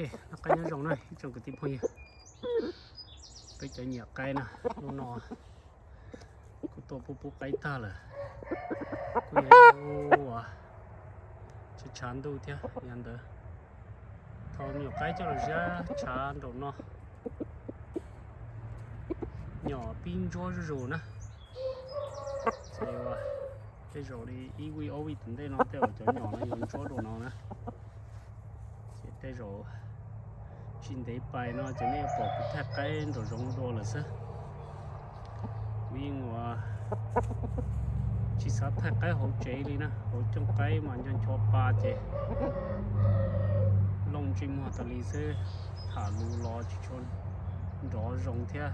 Noj qaib nyob zoo na ib tsoom kwv tij phooj ywg, peb cov nyiam qaib na, hnub no kuj tuaj pub pub qaib tag lawm, kuj yog hnub uas tshav tshav ntuj thiab yog ntawd, thauj me nyuam qaib coj los ziab tshav nraum no, nyom pib ntsuab zuj zus na. Ces tej zaum li ib vij ob vij tom ntej no tej zaum cov nyom no yuav ntsuab dua no na. Ces tej zaum tsis ntev pais no ces nej yuav pom kuv thaij qaib nraum zoov dua lawm xwb. Kuv yeej ua tsis xav thaij qaib hauv tsev li na, hauv cooj qaib mas nco ncho pa ces looj ntsej muag tas li xwb, tham lus los tsis tshua nrov zoo thiab.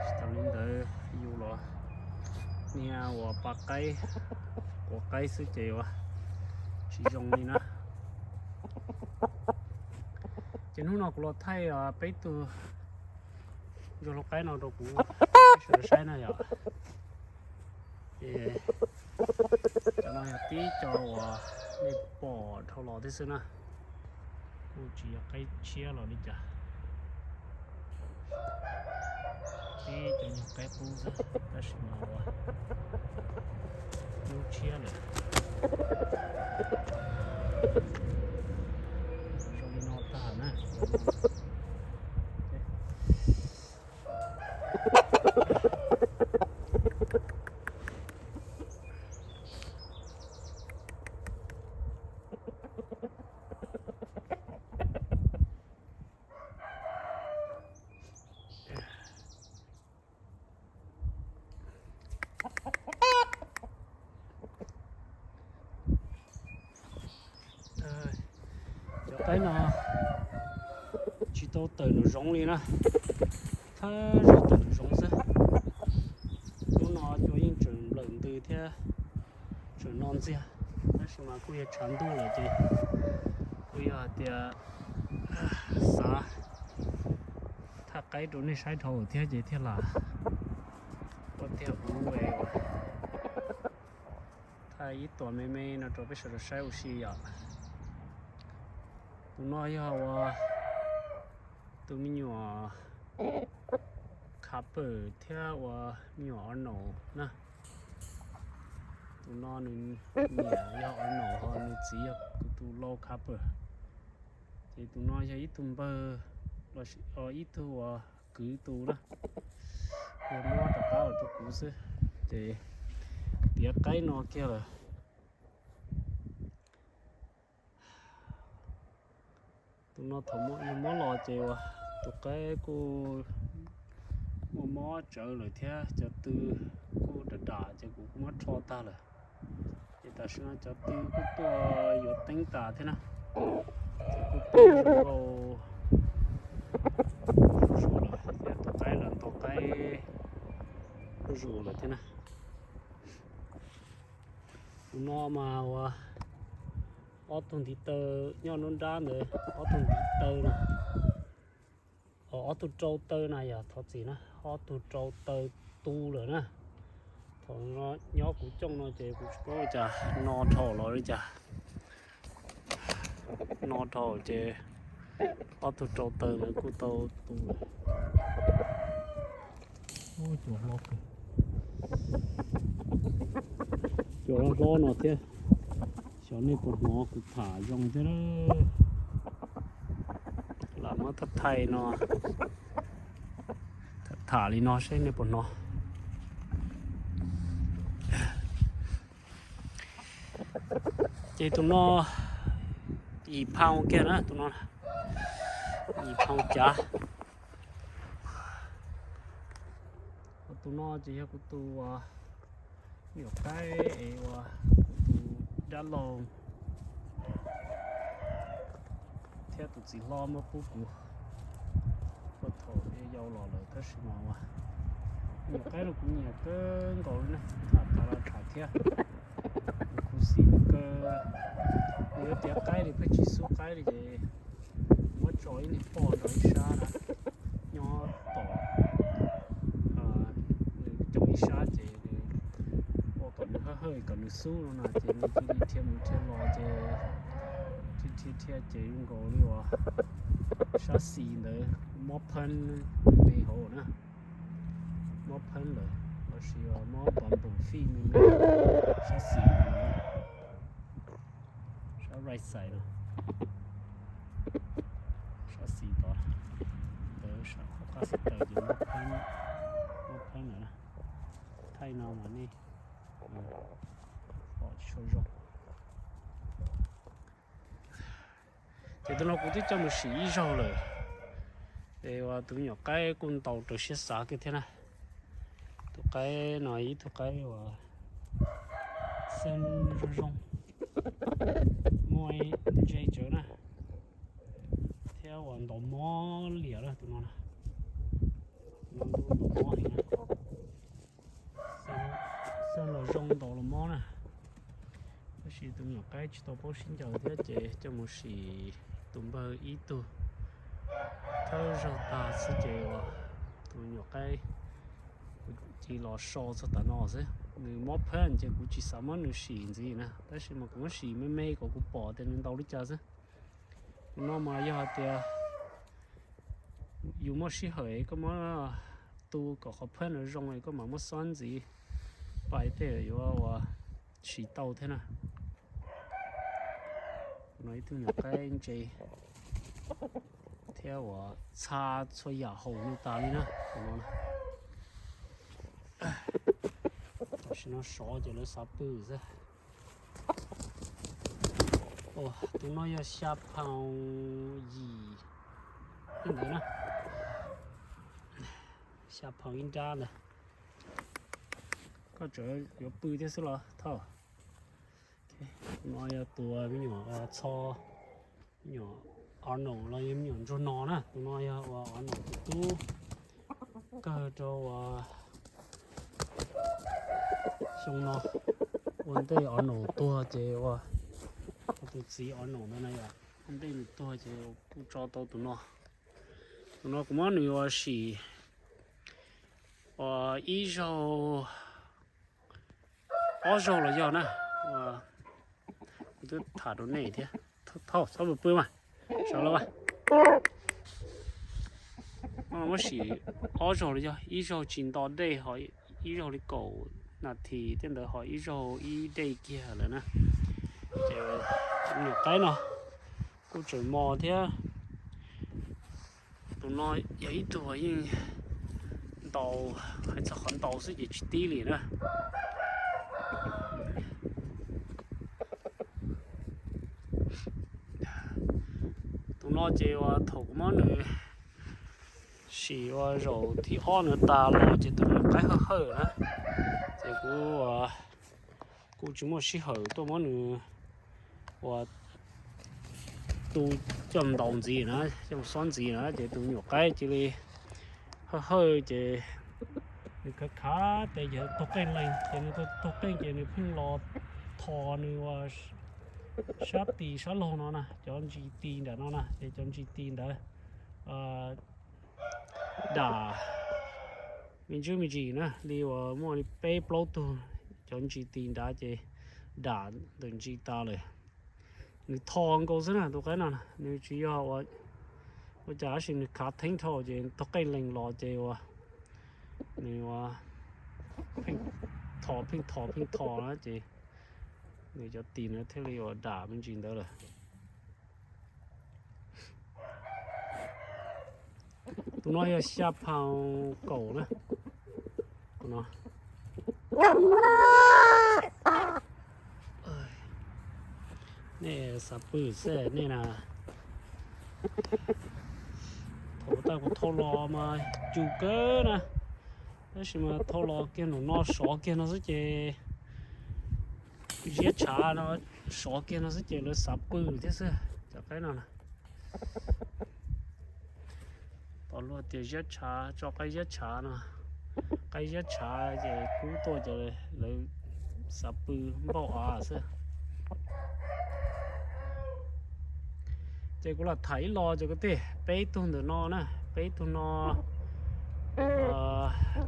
Tsis tas li ntawd yus los niag uas pa qaib, quav qaib xwb ces uas tsis zoo li na. Ces hnub no kuv los thaij peb tug ntsuag hlauv qaib no rau kuv sawv daws saib na yom. Ces cov no yog tib co uas nej pom dhau los thiab xwb na, kuj tsis yog qaib tshiab los li cas. Tib cov nyuag qaib qub xwb tab sis mas ua nyuaj tshiab lawm. Zoo li no tag na. Cov qaib no tsis tau tawm nraum zoov li na, thawj zaug tawm nraum zoov xwb. Hnub no cua yeej tseem nplawm ntws thiab tseem no ntxiag, tab sis mas kuj yog tshav ntuj lawm ces kuj yog hais tias xav thaij qaib rau nej saib dhau thiab ces thiaj lam ua tiag kuv thaij ib tuas me me no rau peb sawv daws saib ua si yom. Tus no yog ua tus me nyuam Copper thiab ua me nyuam Arnold na. Tus no nws niam yog Arnold ho nws txiv yog kuv tus lau Copper. Ces tus no yog ib tug npawg los sis ib tug uas kwv tus na, yog muab rov qab los rau kuv xwb. Ces tiav qaib no kiag lawm. Tus no thaum muab los ces uas tus qaib kuj muaj mob tsawv lawm thiab cov tw kuj dam dam ces kuv kuj muab rho tag lawm. Ces tam sim no cov tw kuj tuaj yuav teeb tas thiab na. Ces kuj pib zoo nkauj zuj zus lawm thiab, tus qaib los ntaus qaib zuj zus lawm thiab na. Tus no mas ua ob tug ntiv taw nyob nruab nrab ntawd, ob tug ntiv taw no, ob tug rau taw na yog thov txim na, ob tug rau taw tu lawm na. Thaum no nyob kuv cooj no ces kuv tsis paub cas no dhau los li cas, no dhau ces ob tug rau taw ntawd kuj tau tu lawm. Cua hlob kawg, cua hlob hlob no thiab. Xyov nej puas hnov kuv tham zoo thiab. Lam muab thaij thaij no, tham li no seb nej puas hnov. Ces tus no yim phaus kiag na, tus no yim phaus cav. Tus no ces yog kuv tus nyuam qaib es uas kuv tus dab laug thiab tus txiv hlob muab pub kuv ua thaum yau los lawm tab sis mas ua nyuam qaib no kuv nyiam kawg nkaus li na, tham tas los tham thiab. Kuv xim nws kawg, nws yuav tiav qaib li pheej tsis xub qaib li ces muab tso ib niag poj nrog ib sab na, nyob tom nws coob ib sab ces nws ua kom nws hawj hawj kom nws xub no na ces nws cia li dhia mus dhia los ces Dhia dhia dhia ces zoo nkaus li uas sab xis ntawd mob phab me me hauv na. Mob phab lawm lossis uas mob pov npum fij me me sab xis, sab right side no, sab xis tod, ntawd sab qab xib taws ces mob phab, mob phab lawm na. Thaij no mas nej pom tsis tshua zoo. Ces tus no kuv twb coj mus sim ib zaug lawm, es uas tus me nyuam qaib kuj ntaus raws siab xav kawg thiab na. Tus qaib no ib tug qaib uas xeeb zoo zoo, muaj ntse tsawv na, thiab uas ntaus mob liam na tus no na. Tus no ntuj ntaus mob heev na. Xeeb los zoo ntaus los mob na. Tab sis tus me nyuam qaib tsis tau paub sib ncaws thiab ces coj mus sim tus npawg ib tug thawj zaug tag xwb ces uas tus me nyuam qaib kuv cia li los so txog tav no xwb. Nws mob phab ces kuv tsis xav muab nws sim ntxiv na, tab sis mas kuv muab sim me me kom kuv pom tias nws ntaus li cas xwb. Tus no mas yog hais tias yus muaj sij hawm koj muab tu kom qhov phab no zoo es koj mam muab xob ntxiv pais tej yuav ua siv tau thiab na. Tus no ib tug nyuam qaib ntse thiab uas txha txhua yam haum li tas li na. Tus no tam sim no sov ces lawv xav pw xwb. Tus no yog xya pound yim ntawd na, xya pound ib nrab ntawd. Koj tseem yuav pw thiab xwb los thauj. Tus no yog tus me nyuam txho, me nyuam Arnold los yog me nyuam ntsuag no na. Tus no yog uas Arnold tus tub kawg rau uas xyoo no. Ua ntej Arnold tuag ces uas tus txiv Arnold ntawd na yom, ua ntej nws tuag ces kuj tso tau tus no. Tus no kuv muab nws ua sim uas ib zaug, ob zaug los yog na. Kuv twb tham rau nej thiab. Thauj, txhob pw pw mas, sawv los as. Muab sim ob zaug los yog ib zaug tsis nto dej ho ib zaug li kaum nas this tej ntawd ho ib zaug ib dej kiag lawm na. Ces me nyuam qaib no kuj tseem mos thiab. Tus no yog ib tug yeej ntaus, hais txog qhov ntaus xwb ces tsis tib li na. Tus no ces uas thaum kuv muab nws sim ua zaum thib ob nws tas los ces tus me nyuam qaib hawj hawj na, ces kuv kuj tsis muaj sij hawm tuaj muab nws ua tu coj ntaus ntxiv na, coj xob ntxiv na, ces tus me nyuam qaib cia li hawj hawj ces nws khav khav tes ces taug qeej lees, ces nws taug qeej ces nws pheej los thos nws ua sab tis sab laug no na, cov ntsis tis nram no na, ces cov ntsis tis ntawd dam me ntsis me ntsis na, li uas muaj li peb plaub tug cov ntsis tis nrad ces dam ntawm ntsis tas lawm. Nws thos nkaus xwb na, tus qaib no nws tsis yog ua cas tab sis nws khav theeb dhau ces taug qeej lees los ces uas nws ua pheej thos pheej thos pheej thos na ces nws cov tis na thiaj li uas dam me ntsis ntawd lawm. Tus no yog xya pound kaum na. Tus no nej xav pw xwb nej na. Thaum tab kuv thauj los mas cus kawg na, tab sis mas thauj los kiag nraum no sov kiag no xwb ces ziab tshav no, sov kiag no xwb ces lawv xav pw thiab xwb cov qaib no na. Pom luag tias ziab tshav, tso qaib ziab tshav no, qaib ziab tshav ces kub tuaj ces lawv xav pw npauj av xwb. Ces kuv lam tham ib los cov kwv tij, peb tug ntawm no na, peb tug no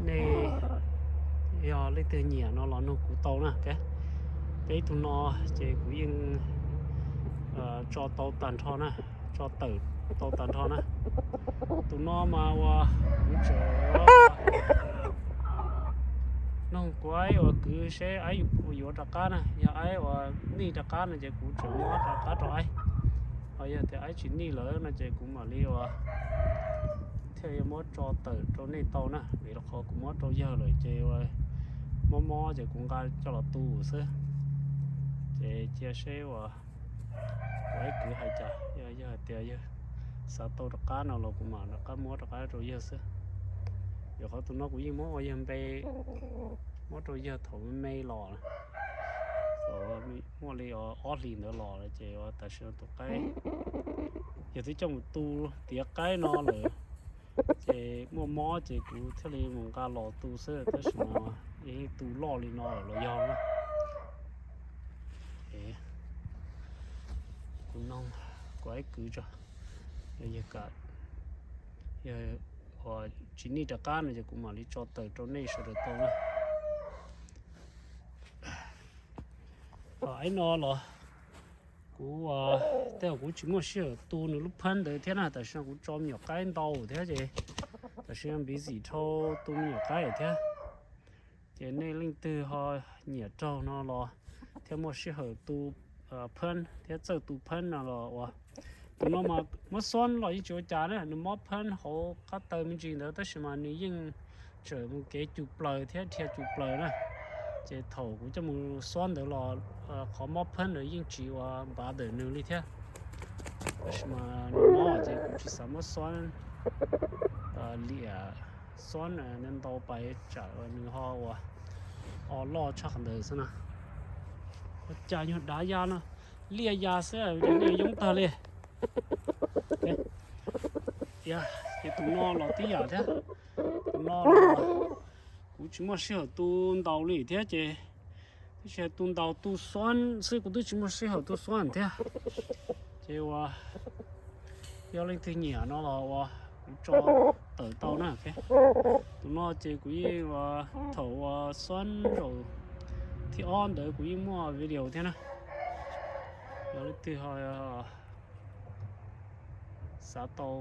nej yog leej twg nyiam no los nug kuv tau na. Peb tug no ces kuv yeej tso tau tag nrho na, tso tawm tau tag nrho na. Tus no mas uas kuv tseem noog kuv aib uas kwv seb aib yuav rov qab na, yog aib uas nij rov qab no ces kuv tseem muab rov qab rau aib. Ho yog tias aib tsis nij lawm no ces kuv mam li uas thiaj yuav muab tso tawm rau nej tau na, vim rau qhov kuv muab rau yawg lawm ces mob mob ces kuv nqa coj los tu xwb. Ces cia seb uas kuv aib kwv hais cas, yog yawg hais tias yawg xav tau rov qab no los kuv mam rov qab muab rov qab rau yawg xwb. Vim qhov tus no kuv yeej muab ua yawg npe, muab rau yawg thaum me me los, thaum muaj li ob hlis ntawd los lawm ces uas tam sim no tus qaib, yawg twb coj mus tu tiav qaib no lawm, ces muaj mob ces kuv thiaj li mus nqa los tu xwb, tab sis mas yeej tu loj li no lawm los yog na. Kuv noog kuv aib kwv tso, yog yawg kam, yog uas tsis nij rov qab no ces kuv mam li tso tawm rau nej sawv daws tau na. Aib no los kuv, tej zaum kuv tsis muaj sij hawm tu nws lub phab ntawd thiab na, tam sim no kuv tso me nyuam qaib ntau thiab ces tam sim no busy dhau tu me nyuam qaib thiab. Ces nej leej twg ho nyiam raug no los thiaj muaj sij hawm tu phab thiab txawj tu phab no los uas tus no mas muab xuab los yeej tsis ua cas na, nws mob phab hauv qab taw me ntsis ntawd tab sis mas nws yeej tseem mus kev cug plaws thiab dhia cug plaws na. Ces thaum kuv coj mus xuab ntawd los qhov mob phab ntawd yeej tsis ua npav ntawm nws li thiab. Tab sis mas nws mob ces kuv tsis xav muab xuab liam, xuab ntau pais tsam nws ho ua o loj tshaj qhov ntawd xwb na. Ua cas nyuag dav ya no, liaj ya xwb, yoob tag li. Ces tus no los tib yam thiab, tus no los kuv tsis muaj sij hawm tu ntau li thiab ces twb tsis tu ntau, tu xuab xwb kuv twb tsis muaj sij hawm tu xuab thiab. Ces uas yog leej twg nyiam no los uas kuv tso tawm tau na. Tus no ces kuv yeej ua thaum uas xuab zaum thib ob ntawd kuv yeej muaj video thiab na. Yog leej twg ho xav tau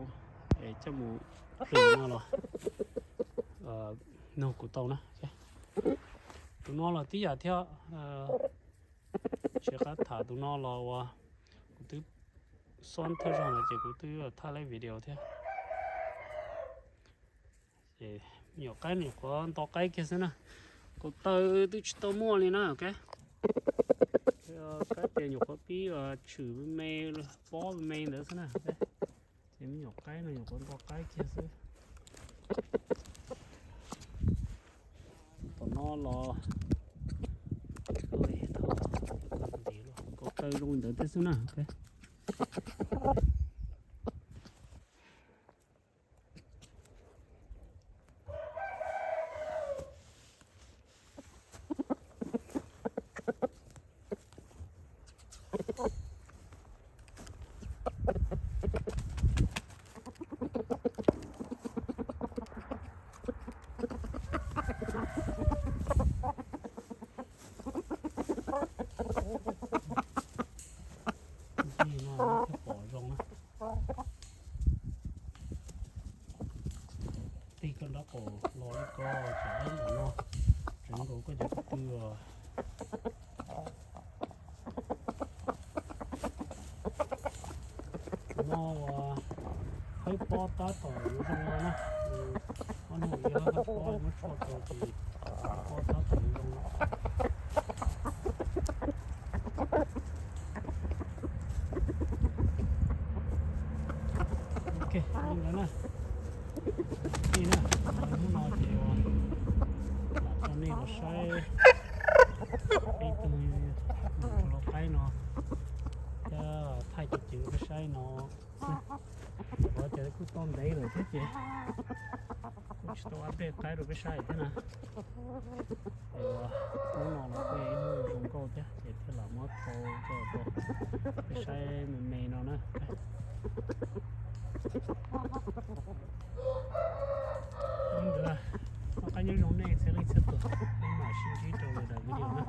es coj mus plhws no los nug kuv tau na. Tus no los tib yam thiab, tsis qab tham, tus no los uas kuv twb xuab thawj zaug no ces kuv twb thaij lawm video thiab. Ces me nyuam qaib nyuam qhuav nto qaib kiag xwb na, kaum taw twb tsis tau muaj li na. Kab tias nyuam qhuav pib tshwm me me, pob me me ntawd xwb na. Ces me nyuam qaib no nyuam qhuav nto qaib kiag xwb. Tom no los kaum taw zoo ntawd thiab xwb na. Ncig no thiaj pom zoo na. Tig koj nrab qaum los li ko, tsam ib ntawm no tseev nkaus koj cov ko tw os. Tus no uas haib pob tab tom yuav zoo no na. Ob hnub yog haib pob muab tshuaj rau ces haib pob tab tom yuav zoo no. Ok, li ntawd na. Ib na, hnub no ces lam coj nej los saib ib tug lau qaib no thiab thaij ceev ceev rau peb saib no xwb. Vim qhov tias kuj tau ntev lawm thiab ces kuj tsis tau update qaib rau peb saib thiab na. Hnub no los kuj yog ib hnub zoo nkauj thiab ces thiaj lam muab tau coj rau peb saib me me no na. Li ntawd, ua qaib nyob zoo nej txhia leej txhia tus, peb mam sib ntsib rau lwm daim video na.